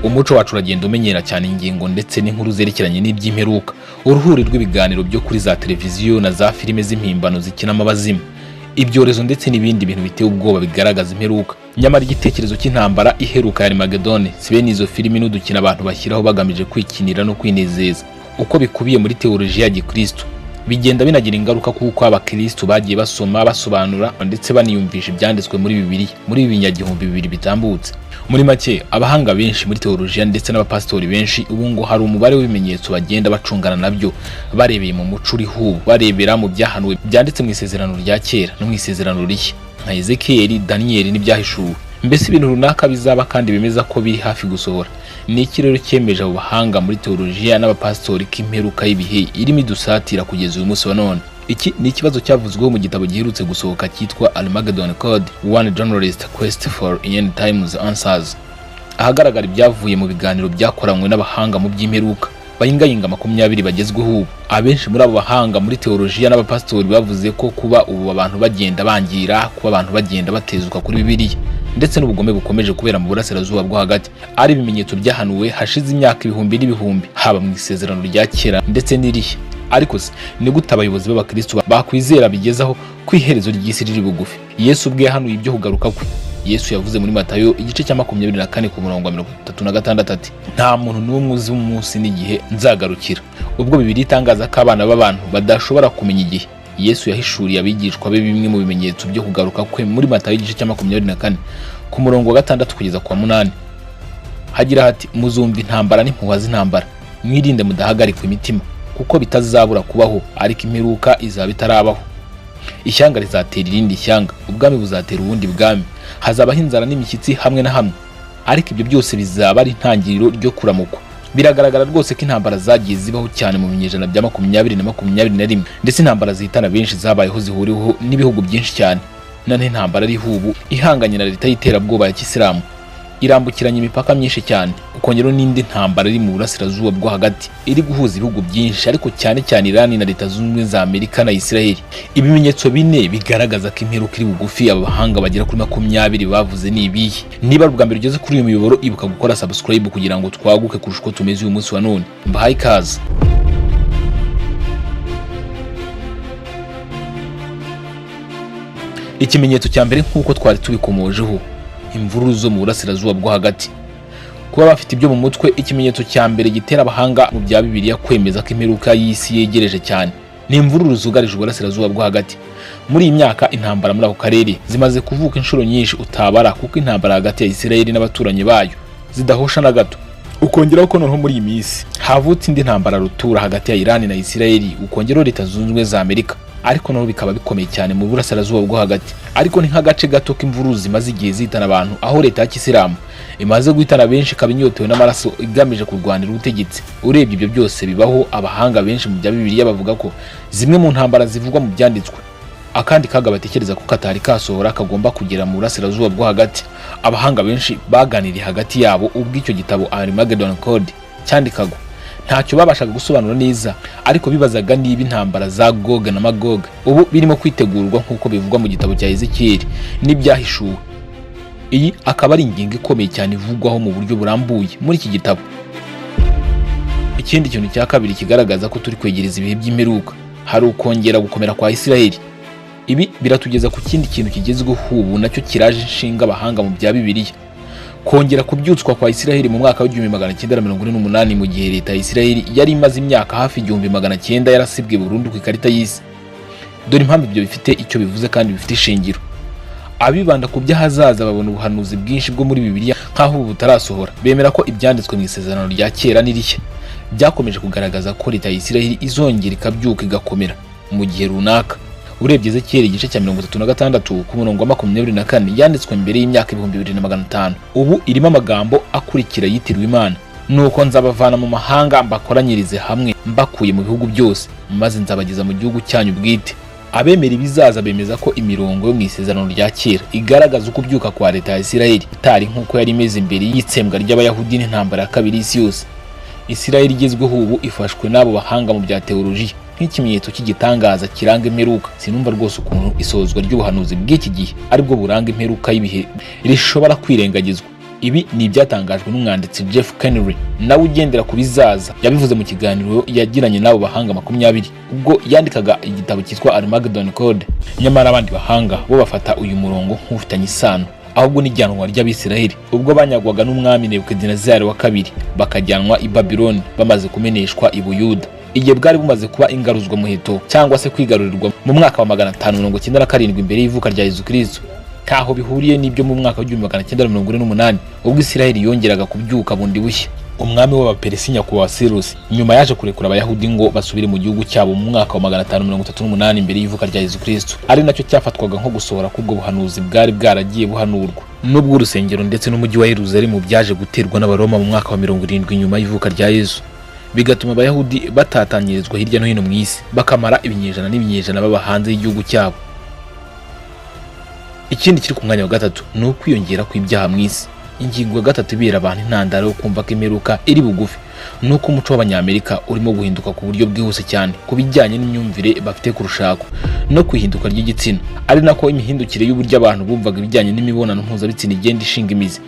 Umuco wacu uragenda umenyera cyane ingingo ndetse n'inkuru zerekeranye n'iby'imperuka, uruhuri rw'ibiganiro byo kuri za televiziyo na za filime z'impimbano zikinamo abazimu, ibyorezo ndetse n'ibindi bintu biteye ubwoba bigaragaza imperuka. Nyamara igitekerezo cy'intambara iheruka ya Armageddon si bene izo filimi n'udukino abantu bashyiraho bagamije kwikinira no kwinezeza. Uko bikubiye muri teolojiya ya gikristo bigenda binagira ingaruka, kuko abakristo bagiye basoma, basobanura ndetse baniyumvisha ibyanditswe muri Bibiliya muri ibi binyagihumbi 2000 bitambutse. Muri make, abahanga benshi muri teolojiya ndetse n'abapasitori benshi ubu ngo hari umubare w'ibimenyetso bagenda bacungana nabyo, barebeye mu muco uriho ubu, barebera mu byahanuwe byanditse mu Isezerano rya Kera no mu Isezerano Rishya, nka Ezekiyeli, Daniyeli n'Ibyahishuwe, mbese ibintu runaka bizaba kandi bemeza ko biri hafi gusohora. Ni iki rero cyemeje abo bahanga muri teolojiya n'abapasitori ko imperuka y'ibihe irimo idusatira kugeza uyu munsi wa none? Iki ni ikibazo cyavuzweho mu gitabo giherutse gusohoka cyitwa Armageddon Code: One Journalist Quest for End Times Answers, ahagaragara ibyavuye mu biganiro byakoranywe n'abahanga mu by'imperuka bayingayinga 20 bagezweho ubu. Abenshi muri abo bahanga muri teolojiya n'abapasitori bavuze ko kuba ubu abantu bagenda bangira, kuba abantu bagenda batezuka kuri Bibiliya, ndetse n'ubugome bukomeje kubera mu Burasirazuba bwo Hagati ari ibimenyetso byahanuwe hashize imyaka ibihumbi n'ibihumbi, haba mu Isezerano rya Kera ndetse n'Irishya. Ariko se ni gute abayobozi b'abakristo bakwizera bigezaho ko iherezo ry'isi riri bugufi? Yesu ubwe yahanuye ibyo kugaruka kwe. Yesu yavuze muri Matayo igice cya 24 ku murongo wa 36 ati: "Nta muntu n'umwe uzi umunsi n'igihe nzagarukira." Ubwo Bibiliya itangaza ko abana b'abantu badashobora kumenya igihe, Yesu yahishuriye abigishwa be bimwe mu bimenyetso byo kugaruka kwe muri Matayo igice cya 24 ku murongo wa 6 kugeza ku wa 8. Hagira hati: "Muzumva intambara n'impuha z'intambara, mwirinde mudahagarikwa imitima, kuko bitazabura kubaho, ariko imperuka izaba itarabaho. Ishyanga rizatera irindi shyanga, ubwami buzatera ubundi bwami, hazabaho inzara n'imishyitsi hamwe na hamwe, ariko ibyo byose bizaba ari intangiriro ryo kuramukwa." Biragaragara rwose ko intambara zagiye zibaho cyane mu binyejana bya 20 na 21, ndetse intambara zihitana benshi zabayeho zihuriweho n'ibihugu byinshi cyane. Noneho intambara ariho ubu ihanganye na leta y'iterabwoba ya kisilamu irambukiranya imipaka myinshi cyane, ukongeraho n'indi ntambara iri mu Burasirazuba bwo Hagati iri guhuza ibihugu byinshi, ariko cyane cyane Irani na Leta Zunze Ubumwe za Amerika na Israel. Ibimenyetso bine bigaragaza ko imperuka iri bugufi aba bahanga bagera kuri 20 bavuze ni ibihe? Niba ari ubwa mbere ugeze kuri uyu muyoboro, ibuka gukora subscribe kugira ngo twaguke kurusha uko tumeze uyu munsi wa none. Mbahaye ikaze. Ikimenyetso cya mbere, nk'uko twari tubikomojeho, imvururu zo mu Burasirazuba bwo Hagati. Kuba bafite ibyo mu mutwe, ikimenyetso cya mbere gitera abahanga mu bya Bibiliya kwemeza ko imperuka y'isi yegereje cyane ni imvururu zugarije Uburasirazuba bwo Hagati. Muri iyi myaka, intambara muri ako karere zimaze kuvuka inshuro nyinshi utabara, kuko intambara hagati ya Isirayeli n'abaturanyi bayo zidahosha na gato, ukongeraho ko noneho muri iyi minsi havutse indi ntambara rutura hagati ya Irani na Isirayeli, ukongeraho Leta Zunze Ubumwe za Amerika, ariko noneho bikaba bikomeye cyane mu Burasirazuba bwo Hagati. Ariko ni nk'agace gato k'imvururu zimaze igihe zihitana abantu, aho leta ya kisilamu imaze guhitana benshi, ikaba inyotewe n'amaraso, igamije kurwanira ubutegetsi. Urebye ibyo byose bibaho, abahanga benshi mu bya Bibiliya bavuga ko zimwe mu ntambara zivugwa mu byanditswe, akandi kaga batekereza ko katari kasohora kagomba kugera mu Burasirazuba bwo Hagati. Abahanga benshi baganiriye hagati yabo ubwo icyo gitabo Armageddon Code cyandikagwa. Ntacyo babashaga gusobanura neza, ariko bibazaga niba intambara za Gog na Magog ubu birimo kwitegurwa nk'uko bivugwa mu gitabo cya Ezekiyeli n'Ibyahishuwe. Iyi akaba ari ingingo ikomeye cyane ivugwaho mu buryo burambuye muri iki gitabo. Ikindi kintu cya kabiri kigaragaza ko turi kwegereza ibihe by'imperuka, hari ukongera gukomera kwa Isirayeli. Ibi biratugeza ku kindi kintu kigezweho ubu nacyo kiraje inshinga abahanga mu bya Bibiliya: kongera kubyutswa kwa Isiraheli mu mwaka wa 1948, mu gihe leta ya Isiraheli yari imaze imyaka hafi 1900 yarasibwe burundu ku ikarita y'isi. Dore impamvu ibyo bifite icyo bivuze kandi bifite ishingiro. Abibanda ku by'ahazaza babona ubuhanuzi bwinshi bwo muri Bibiliya nk'aho ubu butarasohora. Bemera ko ibyanditswe mu Isezerano rya Kera n'Irishya byakomeje kugaragaza ko leta ya Isiraheli izongera ikabyuka igakomera mu gihe runaka. Urebye Ezekiyeli igice cya 36 ku murongo wa 24, yanditswe mbere y'imyaka 2500, ubu irimo amagambo akurikira yitiriwe Imana: "Nuko nzabavana mu mahanga, mbakoranyirize hamwe mbakuye mu bihugu byose, maze nzabageza mu gihugu cyanyu bwite." Abemera ibizaza bemeza ko imirongo yo mu Isezerano rya Kera igaragaza uko ubyuka kwa leta ya Isirayeli itari nk'uko yari imeze imbere y'itsembwa ry'Abayahudi n'intambara ya kabiri y'isi yose. Isirayeli igezweho ubu ifashwe n'abo bahanga mu bya teolojiya nk'ikimenyetso cy'igitangaza kiranga imperuka. Sinumva rwose ukuntu isozwa ry'ubuhanuzi bw'iki gihe aribwo buranga imperuka y'ibihe rishobora kwirengagizwa. Ibi ni ibyatangajwe n'umwanditsi Jeff Kenry, nawe ugendera ku bizaza. Yabivuze mu kiganiro yagiranye n'abo bahanga 20 ubwo yandikaga igitabo cyitwa Armageddon Code. Nyamara abandi bahanga bo bafata uyu murongo nk'ufitanye isano ahubwo n'ijyanwa ry'Abisiraheli ubwo banyagwaga n'umwami Nebukadinezari wa kabiri, bakajyanwa i Babiloni bamaze kumeneshwa i Buyuda, igihe bwari bumaze kuba ingaruzwa muheto cyangwa se kwigarurirwa mu mwaka wa 597 imbere y'ivuka rya Yezu Kristo. Ntaho bihuriye n'ibyo mu mwaka wa 1948, ubwo Isiraheli yongeraga kubyuka bundi bushya. Umwami w'Abaperesi nyakubahwa Sirusi nyuma yaje kurekura Abayahudi ngo basubire mu gihugu cyabo mu mwaka wa 538 imbere y'ivuka rya Yezu Kristo, ari nacyo cyafatwaga nko gusohora k'ubwo buhanuzi bwari bwaragiye buhanurwa, n'ubwo urusengero ndetse n'umujyi wa Yerusalemu byaje guterwa n'Abaroma mu mwaka wa 70 nyuma y'ivuka rya Yesu, bigatuma Abayahudi batatanyirizwa hirya no hino mu isi, bakamara ibinyejana n'ibinyejana baba hanze y'igihugu cyabo. Ikindi kiri ku mwanya wa gatatu ni ukwiyongera kw'ibyaha mu isi. Ingingo ya gatatu ibera abantu intandaro yo kumva ko imperuka iri bugufi ni uko umuco w'Abanyamerika urimo guhinduka ku buryo bwihuse cyane ku bijyanye n'imyumvire bafite ku rushako no kwihinduka ry'igitsina, ari nako imihindukire y'uburyo abantu bumvaga ibijyanye n'imibonano mpuzabitsina igenda ishinga imizi.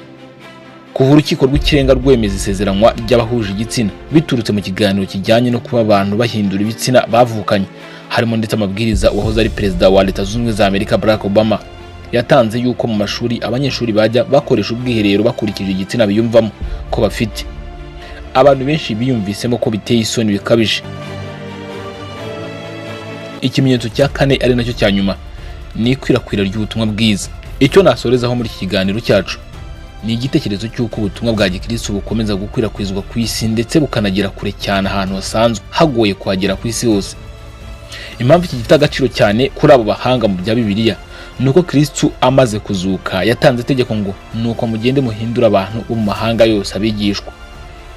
Kuva Urukiko rw'Ikirenga rwemeza isezeranywa ry'abahuje igitsina biturutse mu kiganiro kijyanye no kuba abantu bahindura ibitsina bavukanye, harimo ndetse amabwiriza uwahoze ari perezida wa Leta Zunze Ubumwe za Amerika Barack Obama yatanze yuko mu mashuri abanyeshuri bajya bakoresha ubwiherero bakurikije igitsina biyumvamo ko bafite, abantu benshi biyumvisemo ko biteye isoni bikabije. Ikimenyetso cya kane, ari nacyo cya nyuma, ni ikwirakwira ry'ubutumwa bwiza. Icyo nasorezaho muri iki kiganiro cyacu ni igitekerezo cy'uko ubutumwa bwa gikristo bukomeza gukwirakwizwa ku isi, ndetse bukanagera kure cyane ahantu hasanzwe hagoye kuhagera ku isi hose. Impamvu iki gifite agaciro cyane kuri abo bahanga mu bya Bibiliya ni uko Kristo amaze kuzuka yatanze itegeko ngo: "Nuko mugende muhindure abantu bo mu mahanga yose abigishwa."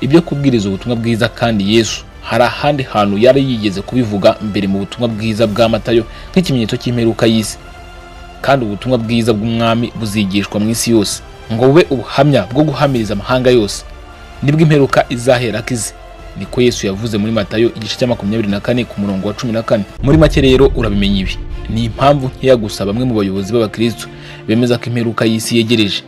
Ibyo kubwiriza ubutumwa bwiza kandi Yesu hari ahandi hantu yari yigeze kubivuga mbere mu butumwa bwiza bwa Matayo nk'ikimenyetso cy'imperuka y'isi: "Kandi ubutumwa bwiza bw'umwami buzigishwa mu isi yose ngo bube ubuhamya bwo guhamiriza amahanga yose, nibwo imperuka izahera ize." Niko Yesu yavuze muri Matayo igice cya 24 ku murongo wa 14. Muri make rero, urabimenya, ibi ni impamvu nkeya gusa bamwe mu bayobozi b'abakristo bemeza ko imperuka y'isi yegereje.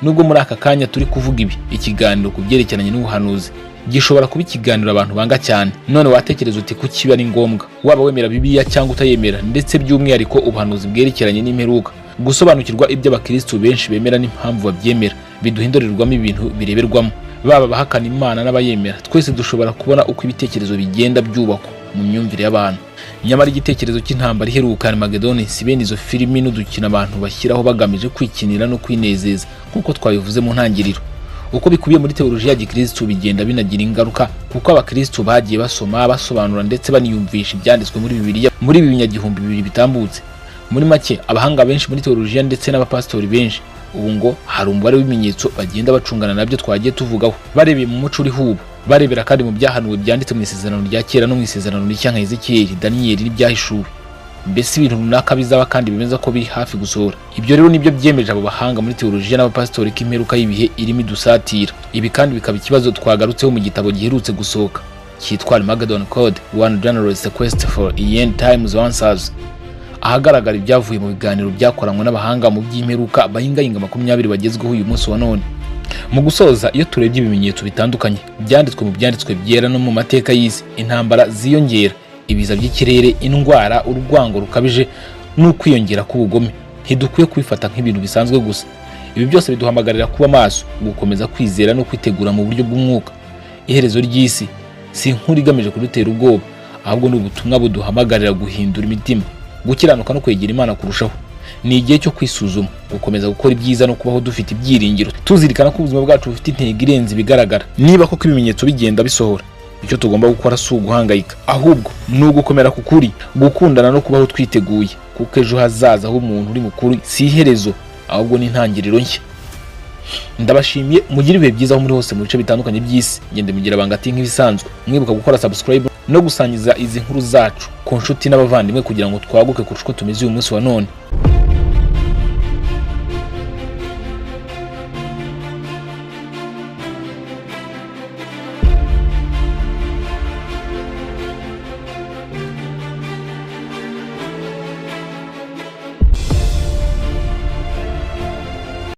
Nubwo muri aka kanya turi kuvuga ibi, ikiganiro ku byerekeranye n'ubuhanuzi gishobora kuba ikiganiro abantu banga cyane. None watekereza uti: "Kuki ari ngombwa?" Waba wemera Bibiliya cyangwa utayemera, ndetse by'umwihariko ubuhanuzi bwerekeranye n'imperuka, gusobanukirwa ibyo abakristo benshi bemera n'impamvu babyemera biduha indorerwamo ibintu bireberwamo. Baba abahakana Imana n'abayemera, twese dushobora kubona uko ibitekerezo bigenda byubakwa mu myumvire y'abantu. Nyamara igitekerezo cy'intambara iheruka, Armageddon, si bene izo filimi n'udukino abantu bashyiraho bagamije kwikinira no kwinezeza nk'uko twabivuze mu ntangiriro. Uko bikubiye muri teolojiya ya gikristo bigenda binagira ingaruka, kuko abakristo bagiye basoma, basobanura ndetse baniyumvisha ibyanditswe muri Bibiliya muri ibi binyagihumbi 2 bitambutse. Muri make, abahanga benshi muri teolojiya ndetse n'abapasitori benshi ubu ngo hari umubare w'ibimenyetso bagenda bacungana nabyo twagiye tuvugaho, barebeye mu muco uriho ubu, barebera kandi mu byahanuwe byanditse mu Isezerano rya Kera no mu Isezerano Rishya nka Ezekiyeli, Daniyeli n'Ibyahishuwe, mbese ibintu runaka bizaba kandi bemeza ko biri hafi gusohora. Ibyo rero nibyo byemeje abo bahanga muri teolojiya n'abapasitori ko imperuka y'ibihe irimo idusatira. Ibi kandi bikaba ikibazo twagarutseho mu gitabo giherutse gusohoka cyitwa Armageddon Code: One Journalist's Quest for End Times Answers, ahagaragara ibyavuye mu biganiro byakoranywe n'abahanga mu by'imperuka bahingayinga 20 bagezweho uyu munsi wa none. Mu gusoza, iyo turebye ibimenyetso bitandukanye byanditswe mu Byanditswe Byera no mu mateka y'isi, intambara ziyongera, ibiza by'ikirere, indwara, urwango rukabije n'ukwiyongera k'ubugome, ntidukwiye kubifata nk'ibintu bisanzwe gusa. Ibi byose biduhamagarira kuba maso, gukomeza kwizera no kwitegura mu buryo bw'umwuka. Iherezo ry'isi si inkuru igamije kudutera ubwoba, ahubwo ni ubutumwa buduhamagarira guhindura imitima, gukiranuka no kwegera Imana kurushaho. Ni igihe cyo kwisuzuma, gukomeza gukora ibyiza no kubaho dufite ibyiringiro, tuzirikana ko ubuzima bwacu bufite intego irenze ibigaragara. Niba koko ibimenyetso bigenda bisohora, icyo tugomba gukora si uguhangayika, ahubwo ni ugukomera ku kuri, gukundana no kubaho twiteguye, kuko ejo hazaza h'umuntu uri mukuru si iherezo, ahubwo ni intangiriro nshya. Ndabashimiye, mugire ibihe byiza aho muri hose mu bice bitandukanye by'isi. Ngende mugira banga ati nk'ibisanzwe, mwibuka gukora subscribe no gusangiza izi nkuru zacu ku nshuti n'abavandimwe kugira ngo twaguke kurusha uko tumeze uyu munsi wa none.